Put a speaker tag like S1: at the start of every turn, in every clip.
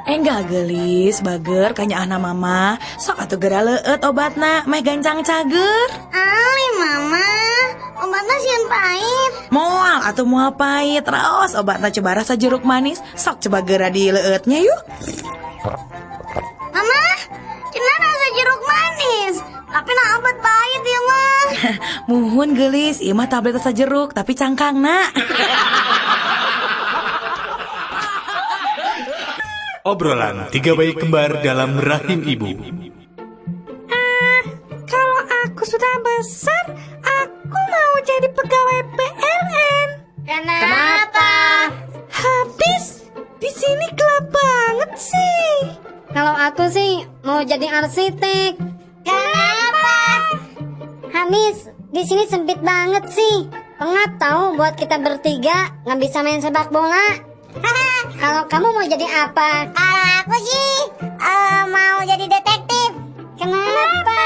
S1: Enggak gelis, bager kanyaahna mama. Sok atuh geura leueut obatna, meh gancang cager.
S2: Ali mama, obatna sieun pahit.
S1: Moal atuh moal pahit, raos obatna coba rasa jeruk manis. Sok coba geura dileueutnya yuk.
S2: Mama, cenah rasa jeruk manis. Tapi nah obat pahit ya mah.
S1: Muhun gelis, ieu mah tablet rasa jeruk tapi cangkangna.
S3: Obrolan tiga bayi kembar dalam rahim ibu.
S4: Kalau aku sudah besar, aku mau jadi pegawai PLN.
S2: Kenapa?
S4: Habis di sini gelap banget sih.
S5: Kalau aku sih mau jadi arsitek.
S2: Kenapa?
S5: Habis di sini sempit banget sih. Pengap tahu buat kita bertiga nggak bisa main sepak bola. Kalau kamu mau jadi apa?
S2: Kalau aku sih mau jadi detektif.
S5: Kenapa?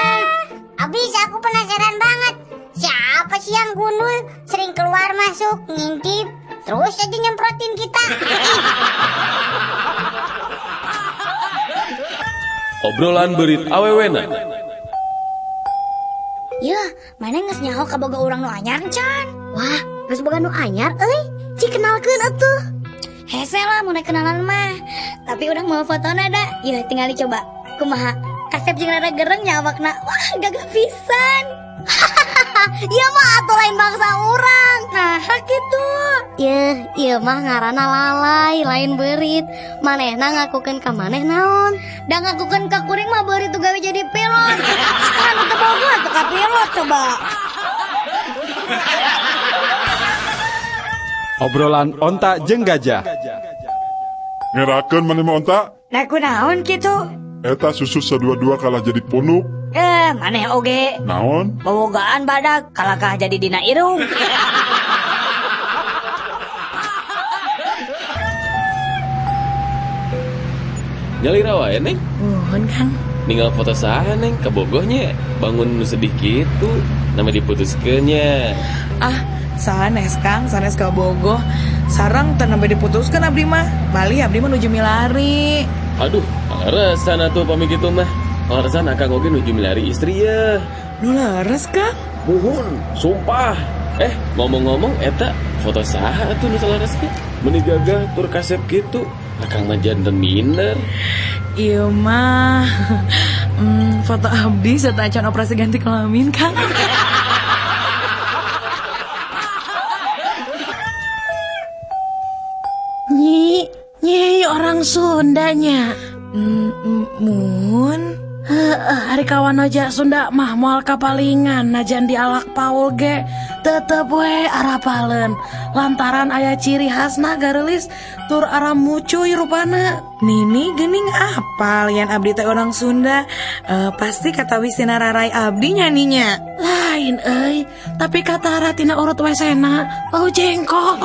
S2: Abis aku penasaran banget. Siapa sih yang gundul sering keluar masuk ngintip terus aja nyemprotin kita.
S6: Obrolan beurit awewena.
S2: Yah, mana geus nyaho kaboga urang nu anyar can?
S5: Wah, geus boga nu anyar euy. Cik kenalkeun atuh.
S2: Hese lah mun kenalan mah. Tapi urang mau fotona da. Ya tinggal dicoba. Kumaha? Kasep jeung rada gereng nya awakna. Wah, gagah pisan.
S5: Ieu mah atuh lain bangsa urang.
S2: Nah, kitu.
S5: Yeuh, ieu mah ngaranna lalai, lain beurit. Manehna ngakukeun ka maneh naon?
S2: Da ngakukeun ka kuring mah beurit tuh gawe jadi pilot. Anu teu boga atuh ka pilot coba.
S7: Obrolan onta jeung gajah.
S8: Ngerakeun maneh mah onta?
S4: Nah kunaon kitu?
S8: Eta susu sadua-dua kalah jadi punuk.
S4: Maneh oge.
S8: Naon?
S4: Bobogaan badak kalakah jadi dina irung.
S6: Nyalira wae, Neng.
S1: Muhun, Kang.
S6: Ninggal foto saha, Neng, kabogohnya. Bangun nu sedih kitu, nama diputuskeun nya.
S1: Ah, sanes Kang, sanes kabogoh. Sarang teu nembe diputuskeun abdi mah. Malih abdi mah nuju milari.
S6: Aduh, paleresan atuh pami kitu mah. Paleresan akang oge nuju milari istri ya.
S1: Nu leres, Kang?
S6: Muhun, sumpah. Ngomong-ngomong eta foto saha atuh nu saleres ge? Meuni gagah tur kasep kitu. Akang mah janten minder.
S1: Ieu mah foto abdi serta acan operasi ganti kelamin, Kang.
S4: Nyi, nyi orang Sundanya.
S1: Mun.
S4: Heeh, ari kawan aja Sunda mah moal kapalingan najan dialak Paul ge tetep we arapaleun lantaran aya ciri khasna gareulis tur ara mucuy rupana.
S1: Nini geuning apal yan abdi teh orang Sunda, pasti katawis tina rarai abdi nya ninya.
S4: Lain euy, tapi katara tina urut wesena bau jengkol.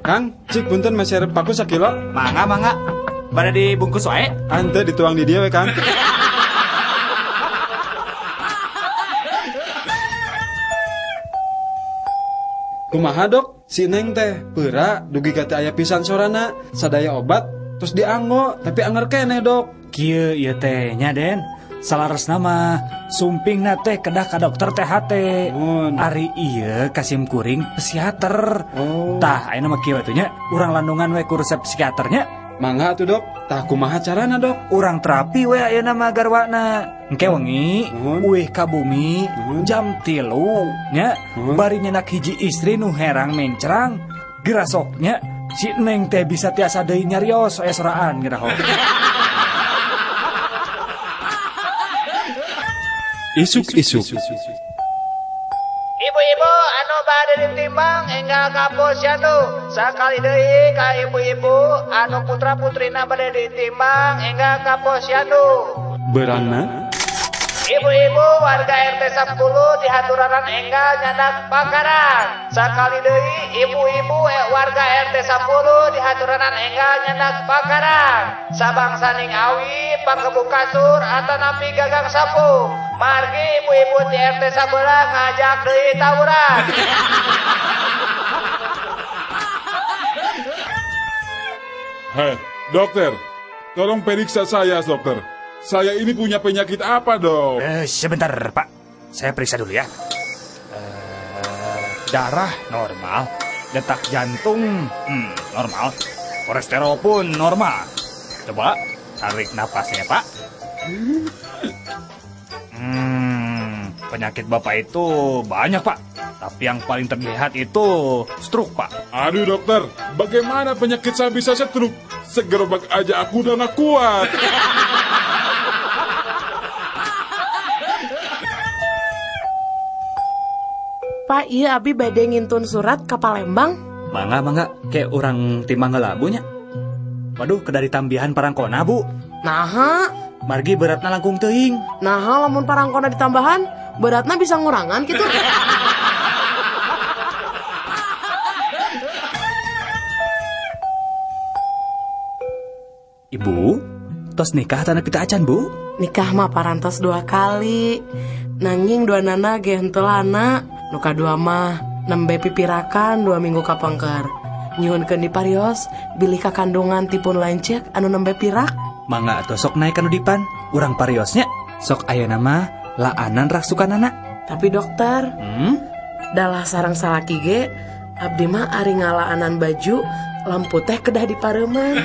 S7: Kang, cik punten masih arep paku sakilo?
S9: Mangga, mangga. Bade dibungkus wae?
S7: Ante dituang di dia we, Kang. Kumaha, Dok? Si Neng teh peura dugi ka teu aya pisan sorana, sadaya obat terus dianggo, tapi anger keneh, Dok.
S9: Kieu ieu teh nya, Den. Salaresna mah sumpingna teh kedah ka dokter THT.
S7: Mun.
S9: Ari ieu kasim kuring psikiater.
S7: Oh.
S9: Tah ayeuna mah kieu atuh nya, urang landungan we ku resep psikiaternya.
S7: Mangga atuh, Dok. Tah kumaha carana, Dok?
S9: Urang terapi we ayeuna mah garwana. Engke wengi
S7: Mun.
S9: uih ka bumi
S7: Mun.
S9: jam 3 nya.
S7: Mun.
S9: Bari nyenak hiji istri nu herang mencrang. Gerasoknya si Neng teh bisa tiasa deui nyarios aya soraan geura.
S7: Isuk-isuk.
S10: Ibu-ibu anu bade ditimbang enggal ka posyandu. Sakali deui ka ibu-ibu anu putra-putrina bade ditimbang enggal ka posyandu.
S7: Berangna?
S10: Ibu-ibu warga RT 10 dihaturanan enggal nyandak pakarang. Sakali deui ibu-ibu warga RT 10 dihaturanan enggal nyandak pakarang. Sabangsaning awi panggebuk kasur atanapi gagang sapu. Margi ibu-ibu di RT sabelah ngajak deui tawuran.
S8: Hei, dokter, tolong periksa saya, dokter. Saya ini punya penyakit apa, dok?
S9: Sebentar, Pak. Saya periksa dulu ya. Darah normal, detak jantung normal, kolesterol pun normal. Coba tarik napasnya, Pak. Penyakit Bapak itu banyak, Pak. Tapi yang paling terlihat itu stroke, Pak.
S8: Aduh, dokter, bagaimana penyakit saya bisa stroke? Segerobak aja aku udah gak kuat.
S4: Pak, iya abi bade ngintun surat ke Palembang.
S9: Mangga, mangga, kayak orang timbang labunya. Waduh, kedari tambihan parangkona, Bu.
S4: Naha?
S9: Margi beratna langkung teuing.
S4: Naha, lamun parangkona ditambahan, beratna bisa ngurangan gitu.
S9: Ibu, tos nikah tanah pita acan, Bu?
S4: Nikah mah parantos 2 kali. Nanging 2 nana ge henteu lana. Nu kadua mah nembe pipirakan 2 minggu kapengker. Nyuhunkeun diparios bilih kakandungan tipun lanceuk anu nembe pirak.
S9: Mangga atuh sok naik kanu dipan, urang pariosnya. Sok ayeuna mah laanan raksukanana.
S4: Tapi dokter, dalah sareng salaki ge abdi mah ari ngalaanan baju lampu teh kedah dipareuman.